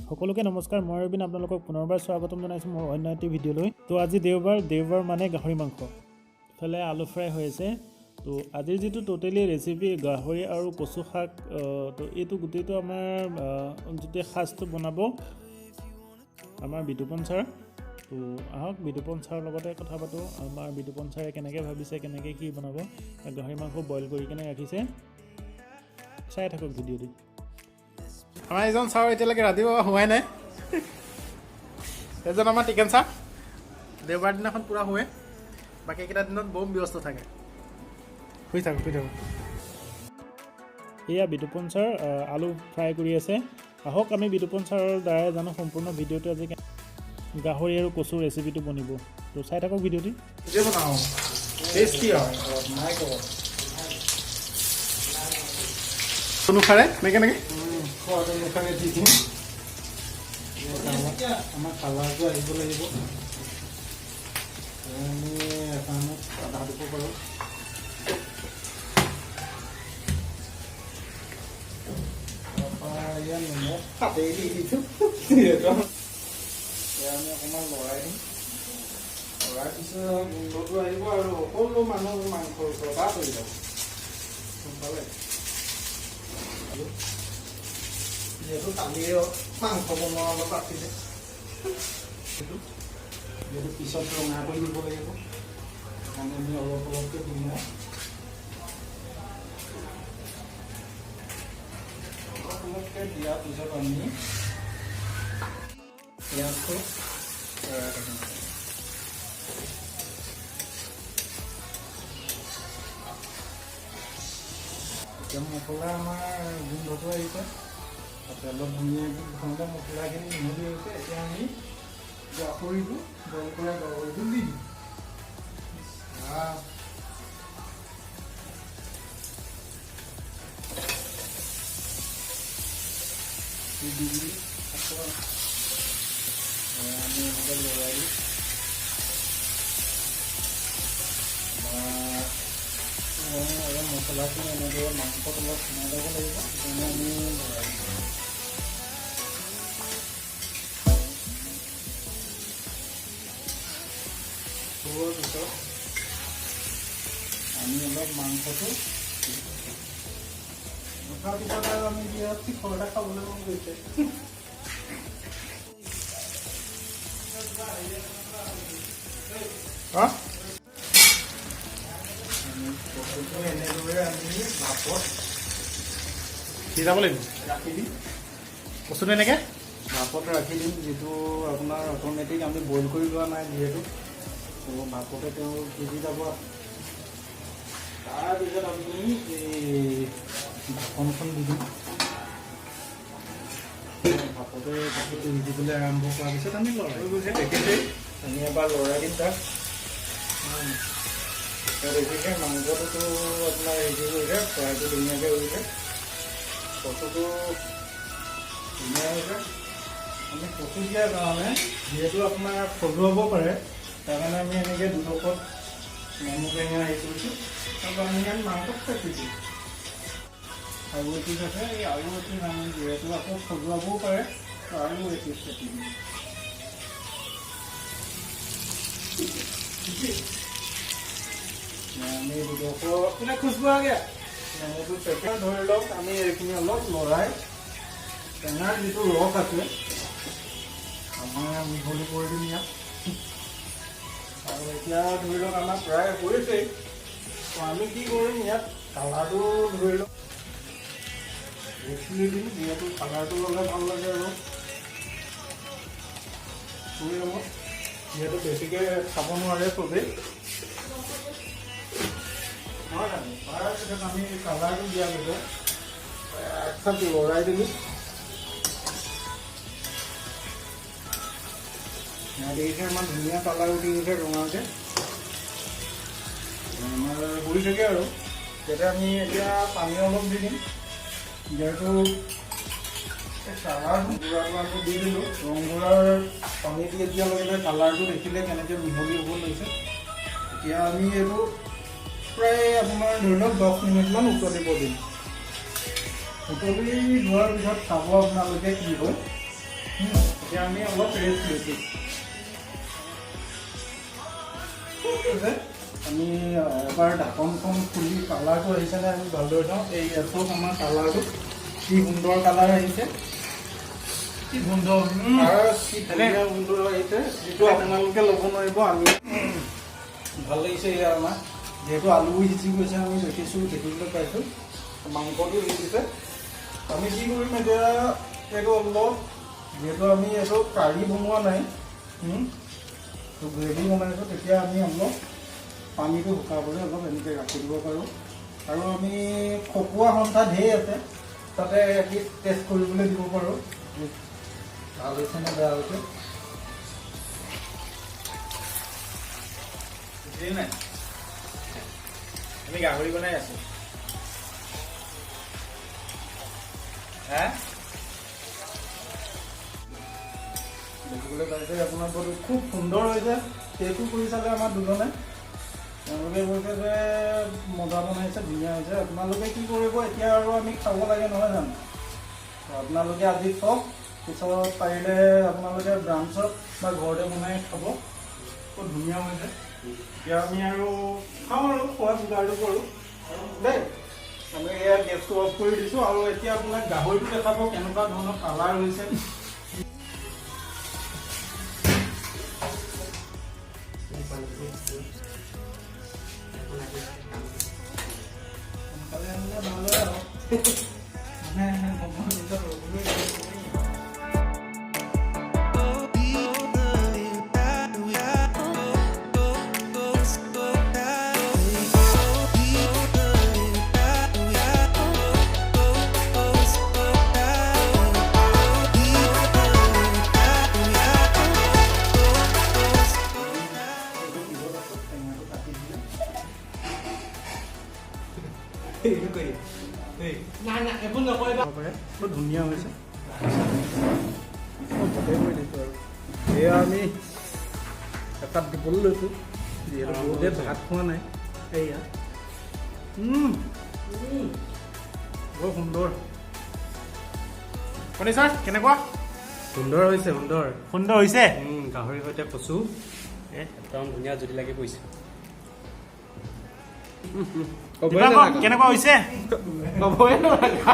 সকলোকে নমস্কাৰ, মই ৰবীন, আপোনালোকক পুনৰবাৰ স্বাগতম জনাইছোঁ মোৰ অন্য এটি ভিডিঅ'লৈ। তো আজি দেওবাৰ, দেওবাৰ মানে গাহৰি মাংস, ইফালে আলু ফ্ৰাই হৈ আছে। তো আজিৰ যিটো ট'টেলি ৰেচিপি গাহৰি আৰু কচু শাক, তো এইটো গোটেইটো আমাৰ যিটো সাজটো বনাব আমাৰ বিতুপন ছাৰ। তো আহক বিতুপন ছাৰৰ লগতে কথা পাতোঁ, আমাৰ বিতুপন ছাৰে কেনেকৈ ভাবিছে, কেনেকৈ কি বনাব। গাহৰি মাংস বইল কৰি কেনে ৰাখিছে, চাই থাকক ভিডিঅ'টো। আমাৰ এজন ছাৰ এতিয়ালৈকে ৰাতিপুৱা হোৱাই নাই, এজন আমাৰ টিকেন ছাৰ দেওবাৰ দিনাখন পূৰা শুৱে, বাকীকেইটা দিনত বহুত ব্যস্ত থাকে। শুই থাকোঁ শুই থাকোঁ। এয়া বিতুপন ছাৰ আলু ফ্ৰাই কৰি আছে। আহক আমি বিতুপন ছাৰৰ দ্বাৰাই জানো সম্পূৰ্ণ ভিডিঅ'টো, আজি গাহৰি আৰু কচুৰ ৰেচিপিটো বনিব। তো চাই থাকক ভিডিঅ'টি। অনুসাৰে নে কেনেকৈ সোৱাদ অনুসাৰে দি দিম। আমাৰ কালাৰটো আহিব লাগিব। আমি এচামুচ আধা দিব পাৰোঁ। তাৰপৰা ইয়াত নিমখ তাতেই দি দিছোঁ যিহেতু। এয়া আমি অকণমান লৰাই দিম। লৰাৰ পিছত গোন্ধটো আহিব আৰু সকলো মানুহ মাংসৰ ওচৰৰ পৰা আঁতৰি যাব, গম পালে? যিহেতু কালিয়ে মাংস বনোৱা অলপ আছিলে, সেইটো যিহেতু পিছত ৰঙা কৰি দিব লাগিব, সেইকাৰণে আমি অলপ অলপকৈ দিম। অলপ অলপকৈ দিয়াৰ পিছত আমি পিঁয়াজটো লৰাই থাকিম। এতিয়া মছলা আমাৰ গোন্ধটো আহিছে, তেলত ধুনীয়াকৈ প্ৰথমতে মছলাখিনি মিহলি হৈছে। এতিয়া আমি গাহৰিটো, বইল কৰা গাহৰিটো দি দিম। দি দিলোঁ। আকৌ আমি এনেকৈ লৰাই দিম। আৰু মছলাখিনি এনেদৰে মাংসত অলপ সোমাই ল'ব লাগিব, সেইকাৰণে আমি লৰাই দিম। হোৱাৰ পিছত আমি অলপ মাংসটো উঠাৰ পিছত আৰু আমি ইয়াত শিখৰ এটা খাবলৈ মন গৈছে। কচুটো এনেদৰে আমি ভাপত সিজাব লাগিব, ৰাখি দিম। কচুটো এনেকৈ ভাপত ৰাখি দিম, যিটো আপোনাৰ অট'মেটিক আমি বইল কৰি লোৱা নাই যিহেতু, তো ভাপতে তেওঁ সিজি যাব। তাৰপিছত আমি এই ঢাকনখন দি দিম। ভাপতে কচুটো সিজিবলৈ আৰম্ভ কৰাৰ পিছত আমি লৰাই গৈছে, দেখিছেই, আমি এবাৰ লৰাই দিম তাক। দেখিছে মাংসটোতো আপোনাৰ সিজি গৈছে, ফ্ৰাইটো ধুনীয়াকৈ হৈছে, কচুটো ধুনীয়া হৈছে। আমি কচু দিয়াৰ কাৰণে যিহেতু আপোনাৰ খজুৱাব পাৰে, তাৰ কাৰণে আমি এনেকৈ দুডোখৰত নেমু টেঙা হেৰি কৰিছোঁ। তাৰপৰা আমি ইয়াত মাংসত চেপি দিওঁ। আৰু এপিচ আছে, এই আৰু এপিচ আমি যিহেতু আকৌ খজুৱাবও পাৰে, আৰু এপিচ চেপি দিওঁ। আমি দুডোখৰ খুচবু আগে নেমুটো চেপি ধৰি লওক, আমি এইখিনি অলপ লৰাই টেঙাৰ যিটো ৰস আছে আমাৰ মিহলি কৰি দিম ইয়াত। আৰু এতিয়া ধৰি লওক আমাৰ প্ৰায় হৈছেই। তো আমি কি কৰিম, ইয়াত কালাৰটো ধৰি লওক ৰেড চিলি দিম, যিহেতু কালাৰটো ল'লে ভাল লাগে আৰু যিহেতু বেছিকৈ খাব নোৱাৰে চবেই, নহয় জানো? তাৰপিছত আমি কালাৰটো দিয়াৰ পিছত একচাপ লৰাই দিলোঁ। দেখিছে ইমান ধুনীয়া কালাৰ উঠি গৈছে ৰঙাকৈ, আমাৰ হৈছেগৈ। আৰু তেতিয়া আমি এতিয়া পানী অলপ দি দিম, যিহেতু কালাৰটো গুড়াটো আমি দি দিলোঁ। ৰং গুড়াৰ পানী দি দিয়াৰ লগে লগে কালাৰটো দেখিলে কেনেকৈ মিহলি হ'ব লৈছে। এতিয়া আমি এইটো প্ৰায় আপোনাৰ ধৰি লওক 10 মিনিটমান উতলিব দিম। উতলি যোৱাৰ পিছত চাব আপোনালোকে কি হয়। এতিয়া আমি অলপ ৰেষ্ট লৈছোঁ। আমি এবাৰ ঢাকনখন খুলি কালাৰটো আহিছেনে আমি ভালদৰে চাওঁ। এই চাওক আমাৰ কালাৰটো কি সুন্দৰ কালাৰ আহিছে, কি গোন্ধ, কি ধুনীয়া গোন্ধ আহিছে, যিটো আপোনালোকে ল'ব নোৱাৰিব। আমি ভাল লাগিছে। এয়া আমাৰ যিহেতু আলুও সিজি গৈছে, আমি দেখিছোঁ, দেখিবলৈ পাইছোঁ মাংসটো সিজিছে। আমি কি কৰিম এতিয়া, এইটো অলপ যিহেতু আমি এইটো কাৰী বনোৱা নাই, তো গ্ৰেভি বনাইছোঁ, তেতিয়া আমি অলপ পানীটো শুকাবলৈ অলপ এনেকৈ ৰাখি দিব পাৰোঁ। আৰু আমি খকুৱা সন্থা ঢেৰ আছে, তাতে টেষ্ট কৰিবলৈ দিব পাৰোঁ ভাল হৈছে নে বেয়া হৈছে। নাই, আমি গাহৰি বনাই আছো। হা, দেখিবলৈ পাইছে আপোনাৰ ফটো খুব সুন্দৰ হৈছে। টেষ্টো কৰি চালে আমাৰ দুজনে, তেওঁলোকে কৈছে যে মজা বনাইছে, ধুনীয়া হৈছে। আপোনালোকে কি কৰিব এতিয়া, আৰু আমি খাব লাগে নহয় জানো? আপোনালোকে আজি চাওক, পিছত পাৰিলে আপোনালোকে ব্ৰাঞ্চত বা ঘৰতে বনাই খাব। খুব ধুনীয়া হৈছে। এতিয়া আমি আৰু খাওঁ আৰু খোৱা যোগাৰটো কৰোঁ দেই। আমি এয়া গেছটো অফ কৰি দিছোঁ আৰু এতিয়া আপোনাক গাহৰিটো দেখাব কেনেকুৱা ধৰণৰ কালাৰ হৈছে। সোনকালে আনিলে ভাল হয় আৰু মানে বৰ ধুনীয়া হৈছে, ভাতেই কৰি দিছোঁ। আৰু এয়া আমি একাপ দিবলৈ লৈছোঁ, যিহেতু বহুতে ভাত খোৱা নাই। এয়া বৰ সুন্দৰ। শুনিছা কেনেকুৱা সুন্দৰ হৈছে? সুন্দৰ, সুন্দৰ হৈছে। গাহৰিৰ সৈতে কচু একদম ধুনীয়া জুতি লাগি পৰিছে। কেনেকুৱা হৈছে? ক'বই নোৱাৰা।